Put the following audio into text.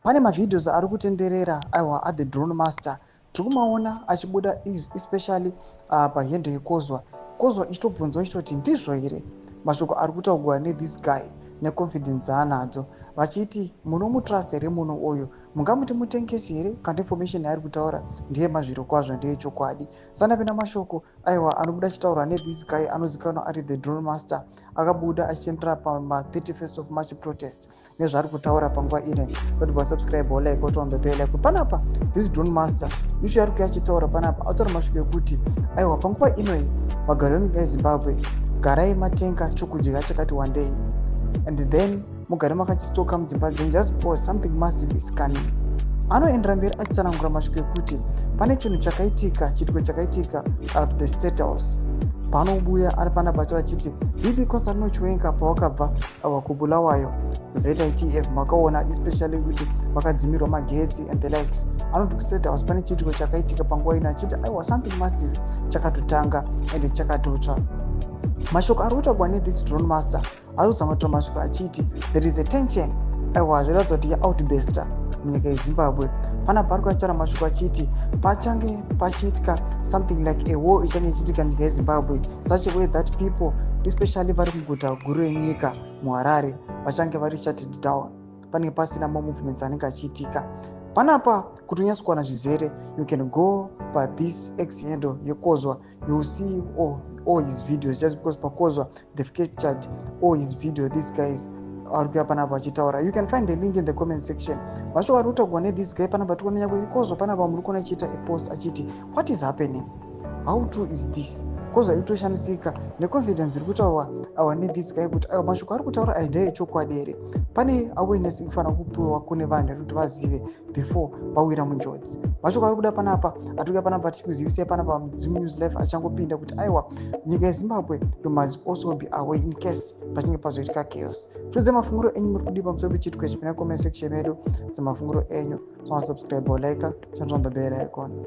Pane mavideos ari kutenderera, aiwa, athe Drone Master. Tiri kumaona achibuda, especially pahandle yeKozwa Kozwa, ichitobvunzwa ichitoti ndizvo here mashoko ari kutaurwa nethis guy neconfidence dzaanadzo, vachiti munomutrust here munhu uyu? Mungamuti mutengesi here kana information yaari kutaura ndeye mazviro kwazvo, ndeyechokwadi? Sanapinda mashoko, aiwa, anobuda achitaurwa nethis guy anozikanwa ari the Drone Master, akabuda achitendera pama31st of March protest nezvaari kutaura panguva ino. Kuti vasubscribe, like, on the bell icon. Panapa this Drone Master isho yari kuya achitaura panapa, ataura mashoko ekuti aiwa, panguva inoyi vagari vemunyika yeZimbabwe, garai matenga chokudya chakati wandei and then mugare makachistocka mudzimba dzenyu, just because something massive is coming. Anoendera mberi achitsanangura mashoko ekuti pane chinhu chakaitika, chiitiko chakaitika at the State House. Paanobuya ari panapa achitaura achiti VP Constantino Chiwenga pawakabva awa kuBulawayo kuZITF, makaona especially kuti vakadzimirwa magetsi and the likes. Anoti kuState House pane chiitiko chakaitika panguva ino, achiti aiwa, something massive chakatotanga and chakatotsva. Mashoko ari kutaurwa nethis Drone Master ari kuzama kutaura mashoko achiti there is a tension, aiwa, zviratidza kuti yaoutbursta munyika yeZimbabwe. Panapa ari kuachitaura mashoko achiti pachange pachiitika something like a war ichange ichiitika munyika yeZimbabwe, such a way that people, especially vari muguta guru renyika muHarare, vachange vari shutted down, panenge pasina mamovements anenge achiitika panapa. Kuti unyatsokuwana zvizere, you can go pathis X handle yeKozwa. You will see all his videos, just because paKozwa they've captured all his video. These guys ari kuya panapa achitaura, you can find the link in the comment section. Mashoko ari kutaurwa nethis guy panapa, tikuona nyangwe Kozwa panapa, muri kuona achiita apost achiti, "What is happening? How true is this?" Kozwa itoshamisika neconfidence iri kutaurwa awa nethis guy, kuti aiwa, mashoko ari kutaura aya ndeechokwadi here? Pane awareness inofanira kupiwa kune vanhu ekuti vazive before vawira munjodzi. Mashoko ari kuda panapa, atikuya panapa tichikuzivisai panapa Zim News Life achangopinda, kuti aiwa, nyika yeZimbabwe, you must also be aware in case pachinge pazoitika chaos. Tiudze mafunguro enyu, muri kudii pamusoro pechiitiko ichi? Pinda comment section yedu, dzemafunguro enyu. Subscribe, like, turn on the bell icon.